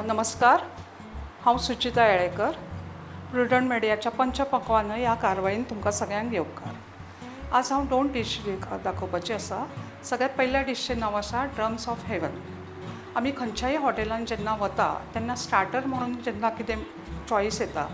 नमस्कार, हांव सुचिता येळेकर. प्रुडंट मिडियाच्या पंचपक्वान्न ह्या कारवायेन तुमकां सगळ्यांक येवकार. आज हांव दोन डीश दाखोवपाची आसा. सगळ्यात पयल्या डिशचें नांव आसा ड्रम्स ऑफ हेवन. आमी खंयच्याय हॉटेलान जेन्ना वता तेन्ना स्टार्टर म्हणून जेन्ना कितें चॉयस येता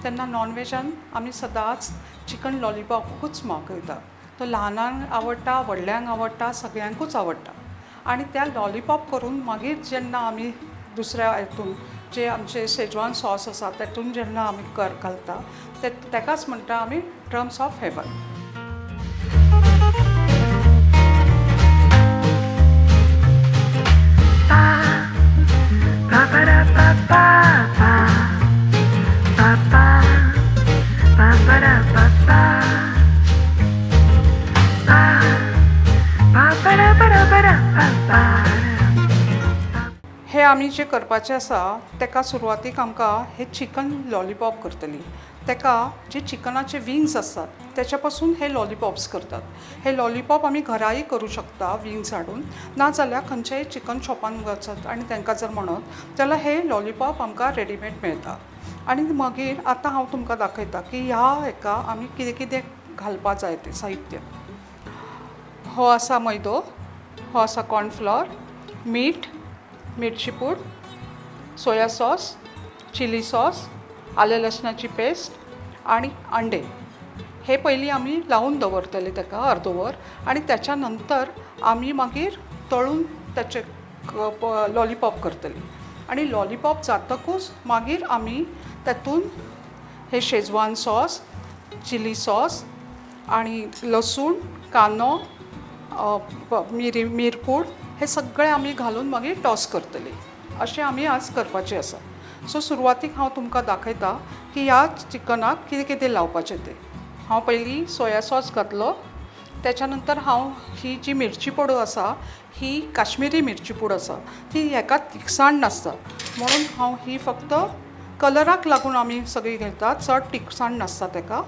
तेन्ना नॉनवेजान आमी सदांच चिकन लॉलिपॉपूच मागयता. तो ल्हानांक आवडटा, व्हडल्यांक आवडटा, सगळ्यांकूच आवडटा. आनी त्या लॉलिपॉप करून मागीर जेन्ना आमी दुसऱ्या हेतून जे आमचे शेजवान सॉस आसा तेतून जेन्ना आमी कर घालता ते तेकाच म्हणटा आमी drums of haven. Ba ba da ba ba ba ba ba ba ba da ba ba ba ba ba da ba da ba da ba ba. हे आमी जे करपाचें आसा तेका सुरवातीक आमकां हे चिकन लॉलिपॉप करतली. तेका जे चिकनाचे विंग्स आसतात तेच्या पासून हे लॉलिपॉप्स करतात. हे लॉलिपॉप आमी घराय करूं शकता विंग्स हाडून, नाजाल्यार खंयच्याय चिकन शॉपान वचत आनी तांकां जर म्हणत जाल्यार हे लॉलिपॉप आमकां रेडीमेड मेळटा. आनी मागीर आतां हांव तुमकां दाखयता की ह्या हेका आमी कितें कितें घालपा जाय तें साहित्य. हो आसा मैदो, हो आसा कॉर्नफ्लॉर, मीठ, मिरची पूड, सोया सॉस, चिली सॉस, आलें लसणाची पेस्ट आनी अंडे. हे पयलीं आमी लावन दवरतले ताका अर्द वर आनी त्याच्या नंतर आमी मागीर तळून ताचे लॉलिपॉप करतली. आनी लॉलिपॉप जातकूच मागीर आमी तातूंत हे शेजवान सॉस, चिली सॉस आनी लसूण, कांदो, मिरी मिरपूड हे सगळें आमी घालून मागीर टॉस करतली. अशें आमी आज करपाचें आसा. सो सुरवातीक हांव तुमकां दाखयता की ह्या चिकनाक कितें कितें लावपाचें तें. हांव पयलीं सोया सॉस घातलो, त्याच्या नंतर हांव ही जी मिरची पूड आसा ही काश्मिरी मिरची पूड आसा, ती हेका तिखसाण नासता म्हणून हांव ही फक्त कलराक लागून आमी सगळीं घेतात, चड तिखसाण नासता तेका.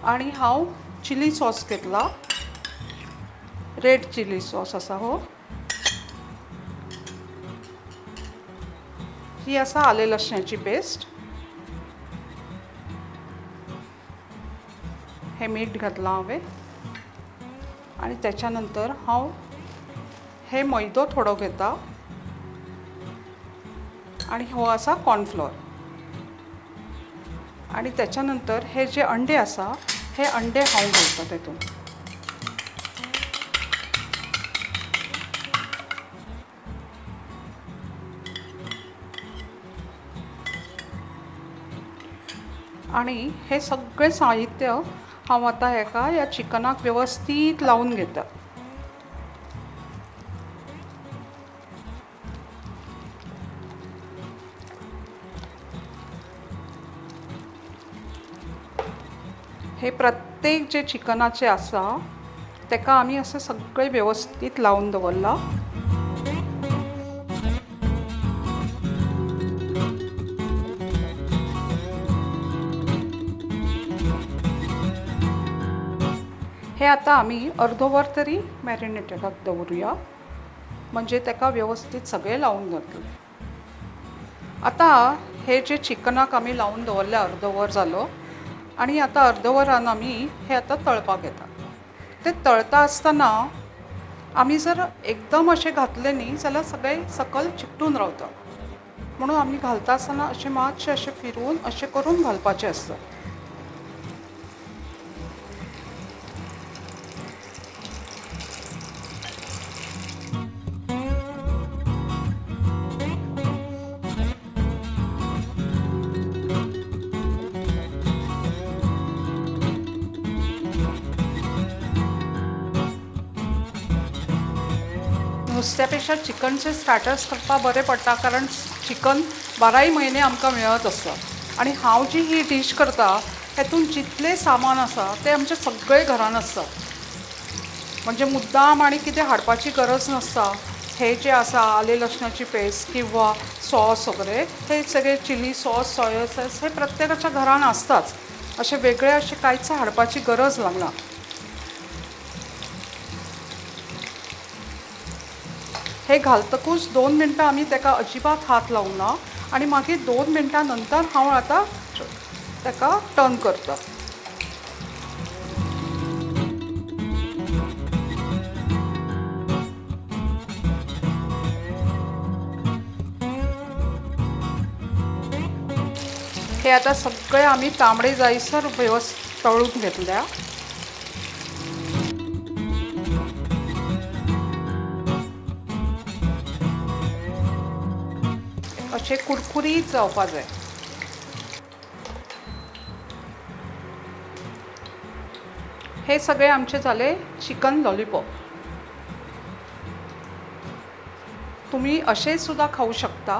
आनी हांव चिली सॉस घेतला, रेड चिली सॉस आसा हो. ही आसा आलें लसणाची पेस्ट. हे मीठ घातलां हांवें. आनी त्याच्या नंतर हांव हे मैदो थोडो घेता आनी हो आसा कॉर्नफ्लॉर. आनी त्याच्या नंतर हे जे अंडे आसा हे अंडे हांव घालता तेतून. आनी हे सगळें साहित्य हांव आतां हेका ह्या चिकनाक वेवस्थीत लावन घेता. हे प्रत्येक जे चिकनाचे आसा तेका आमी अशें सगळें वेवस्थीत लावन दवरलां. हे आतां आमी अर्दो वर तरी मॅरिनेटेडाक दवरुया, म्हणजे तेका वेवस्थीत सगळें लावन जातलें. आतां हे जे चिकनाक आमी लावन दवरलें अर्दो वर जालो आनी आतां अर्द वरान आमी हे आतां तळपाक घेता. ते तळता आसतना आमी जर एकदम अशें घातलें न्ही जाल्यार सगळें सकयल चिकटून रावता, म्हणून आमी घालता आसतना अशें मातशें अशें फिरोवन अशें करून घालपाचें आसता. नुस्त्या पेक्षा चिकनचे स्टार्टर्स करपाक बरें पडटा, कारण चिकन बाराय म्हयने आमकां मेळत आसता. आनी हांव जी ही डीश करता हेतून जितलें सामान आसा तें आमचें सगळें घरान आसता, म्हणजे मुद्दाम आनी कितें हाडपाची गरज नासता. हे जे आसा आलें लसणाची पेस्ट किंवा सॉस वगैरे हे सगळे चिली सॉस, सोया सॉस हे प्रत्येकाच्या घरान आसताच, अशें वेगळें अशें कांयच हाडपाची गरज लागना. हे हे घालतकूच 2 मिनटां आमी ताका अजिबात हात लावना आनी मागीर 2 मिनटां नंतर हांव आतां ताका टर्न करता. हे आतां सगळे आमी तांबडे जायसर वेवस्थीत तळून घेतल्या. अशे कुरकुरीत जावपा जाय. हे सगळे आमचे जाले चिकन लॉलीपॉप. तुमी अशें सुद्दां खावूं शकता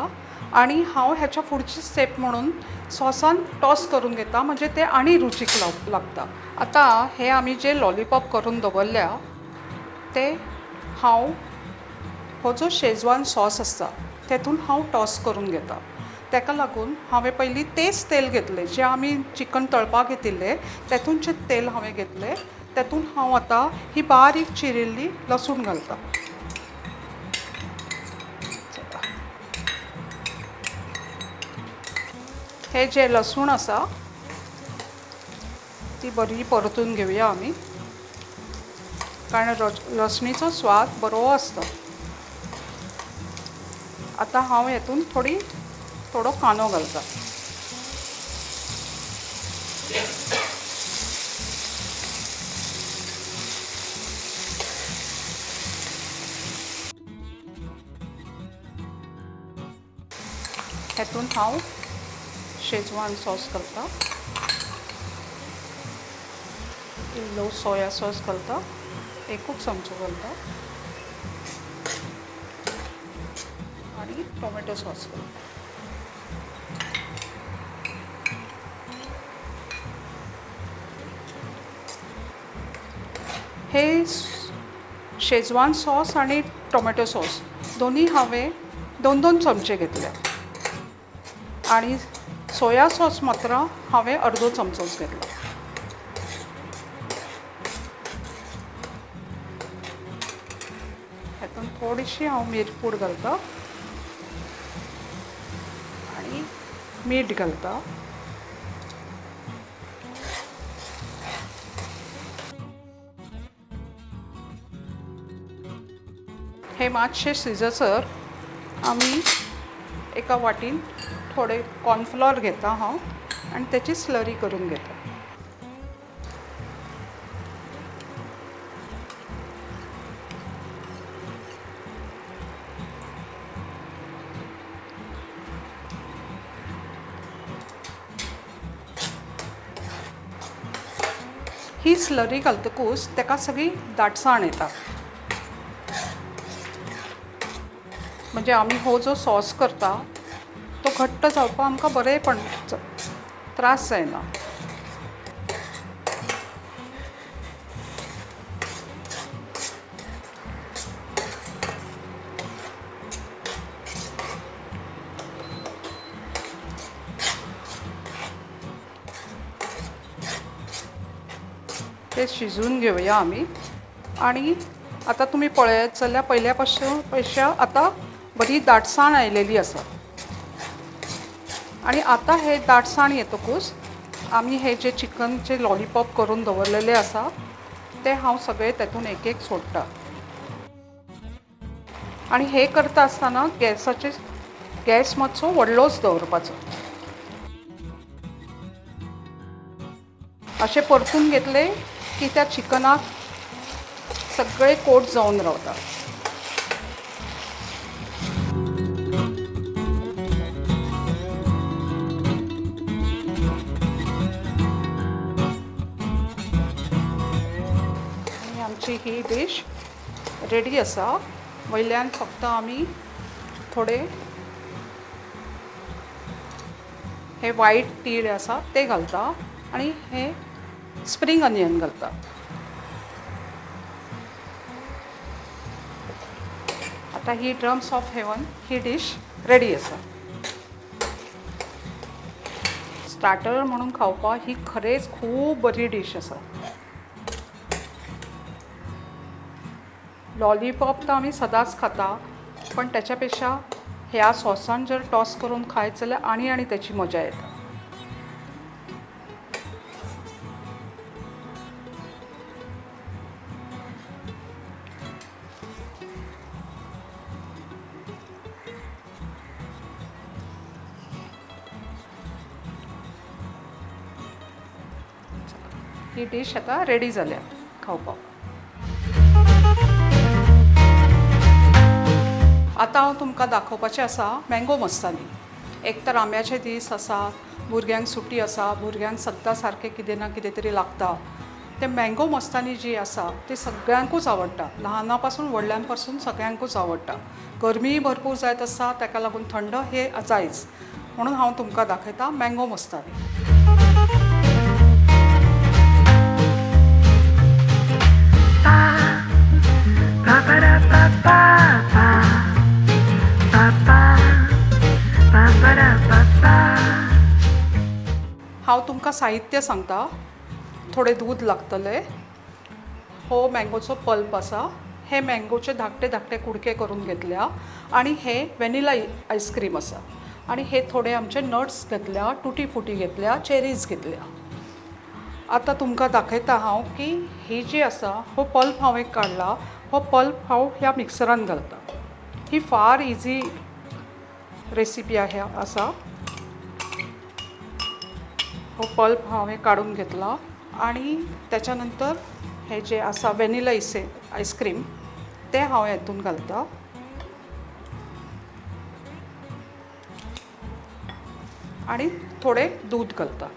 आनी हांव ह्याच्या फुडची स्टेप म्हणून सॉसान टॉस करून घेता, म्हणजे ते आनी रुचीक लागता. आतां हे आमी जे लॉलीपॉप करून दवरल्या ते हांव हो जो शेजवान सॉस आसता तेतून हांव टॉस करून घेता. ताका लागून हांवें पयलीं तेच तेल घेतलें जें आमी चिकन तळपाक घेतिल्लें तेतून जें तेल हांवें घेतलें तेतून हांव आतां ही बारीक चिरिल्ली लसूण घालता. हे जे लसूण आसा ती बरी परतून घेवया आमी, कारण लसणीचो स्वाद बरो आसता. आतां हांव हेतून थोडो कांदो घालता. हेतून हांव शेजवान सॉस घालता, इल्लो सोया सॉस घालता, एकूच चमचो घालता आनी टोमॅटो सॉस घालता. हे शेजवान सॉस आनी टोमॅटो सॉस दोनूय हांवें 2-2 चमचे घेतले आनी सोया सॉस मात्र हांवें अर्दो चमचोच घेतलो. हातूंत थोडीशी हांव मिरपूड घालता आनी मीठ घालता. हे मातशें शिजसर आमी एका वाटीन थोडे कॉर्नफ्लॉर घेता हांव आनी तेची स्लरी करून घेता. ही स्लरी घालतकूच ताका सगळी दाटसाण येता. म्हणजे आमी हो जो सॉस करता तो घट्ट जावपाक आमकां बरें पण त्रास जायना. ते शिजून घेवया आमी. आनी आतां तुमी पळयत जाल्यार पयल्या पेक्षा आतां बरी दाटसाण आयलेली आसा. आनी आतां हे दाटसाण येतकूच आमी हे जे चिकनचे लॉलीपॉप करून दवरलेले आसा ते हांव सगळे तेतून एक एक सोडटा. आनी हे करता आसतना गॅस मातसो व्हडलोच दवरपाचो. अशें परतून घेतले की त्या चिकनाक सगळे कोट जावन रावता. आनी आमची ही डीश रेडी आसा. वयल्यान फक्त आमी थोडे हे वायट तीळ आसा ते घालता आनी हे स्प्रींग अनियन घालता. आतां ही drums of heaven he dish ready आसा. स्टार्टर म्हणून खावपाक ही खरेंच खूब बरी डीश आसा. लॉलीपॉप तर आमी सदांच खाता, पण त्याच्या पेक्षा ह्या सॉसान जर टॉस करून खायत जाल्यार आनी आनी त्याची मजा येता. ही डीश आता रेडी जाल्या खावपाक. आतां हांव तुमकां दाखोवपाचें आसा मँगो मस्तानी. एक तर आंब्याचे दीस आसा, भुरग्यांक सुटी आसा, भुरग्यांक सद्दां सारकें कितें ना कितें तरी लागता. तें मँगो मस्तानी जी आसा ती सगळ्यांकूच आवडटा, ल्हाना पासून व्हडल्यां पासून सगळ्यांकूच आवडटा. गरमीय भरपूर जायत आसा, ताका लागून थंड हें जायच म्हणून हांव तुमकां दाखयता मँगो मस्तानी. Pa pa da pa pa pa pa pa pa pa da pa pa. हांव तुमकां साहित्य सांगता. थोडें दूद लागतलें, हो मँगोचो पल्प आसा, हे मँगोचे धाकटे धाकटे कुडके करून घेतल्या आनी हे व्हॅनिला आयस्क्रीम आसा आनी हे थोडे आमचे नट्स घेतल्या, टुटी फुटी घेतल्या, चेरीज घेतल्या. आतां तुमकां दाखयता हांव की ही जी आसा हो पल्प हांव एक काडला, हो पल्प हांव ह्या मिक्सरान घालता. ही फार इजी रेसिपी आहे आसा. हो पल्प हांवें काडून घेतला आनी त्याच्या नंतर हे जे आसा व्हॅनिला आयस्क्रीम तें हांव हेतून घालता. आनी थोडें दूद घालता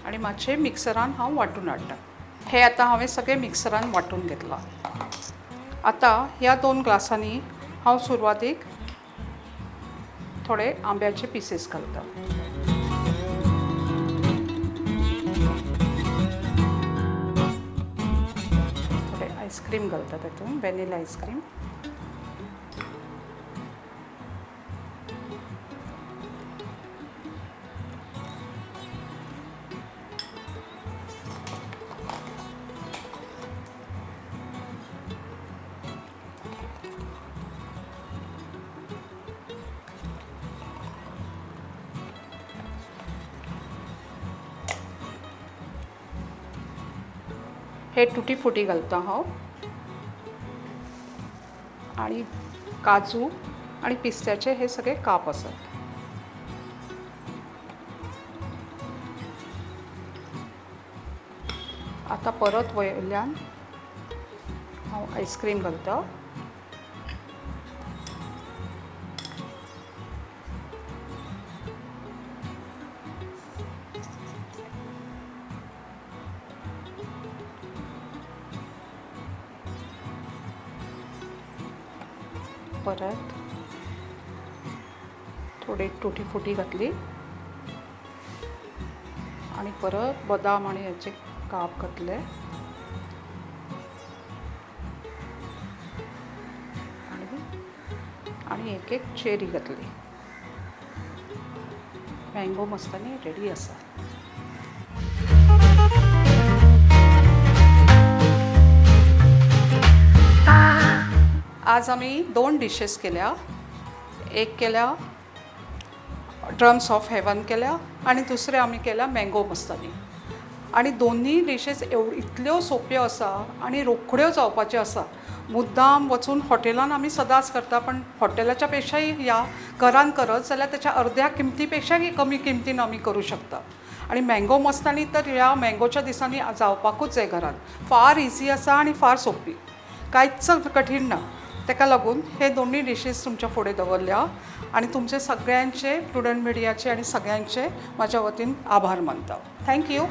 आनी मातशें मिक्सरान हांव वांटून हाडटा. हें आतां हांवें सगळें मिक्सरान वांटून घेतलां. आतां ह्या 2 ग्लासांनी हांव सुरवातीक थोडे आंब्याचे पिसीस घालता. थोडे आयस्क्रीम घालता तातूंत, व्हॅनिला आयस्क्रीम. हे टुटी फुटी घालता हांव आनी काजू आनी पिस्त्याचे हे सगळे काप आसात. आतां परत वयल्यान हांव आयस्क्रीम घालता. परत थोडी टुटी फुटी घातली आनी परत बदाम आनी हेचे काप घातले आनी एक एक चेरी घातली. मँगो मस्तानी रेडी आसा. आज आमी 2 डिशेस केल्या. एक केल्या ड्रम्स ऑफ हेवन केल्या आनी दुसरे आमी केल्या मँगो मस्तानी. आनी दोनूय डिशेस इतल्यो सोंप्यो आसा आनी रोखड्यो जावपाच्यो आसा. मुद्दाम वचून हॉटेलान आमी सदांच करता, पण हॉटेलाच्या पेक्षाय ह्या घरान करत जाल्यार त्याच्या अर्ध्या किमती पेक्षाय कमी किमतीन आमी करूं शकता. आनी मँगो मस्तानी तर ह्या मँगोच्या दिसांनी जावपाकूच जाय घरान. फार इजी आसा आनी फार सोंपी, कांयच कठीण ना. ताका लागून हे दोनूय डिशीज तुमच्या फुडें दवरल्या आनी तुमचे सगळ्यांचे प्रुडंट मिडियाचे आनी सगळ्यांचे म्हाज्या वतीन आभार मानता. Thank you.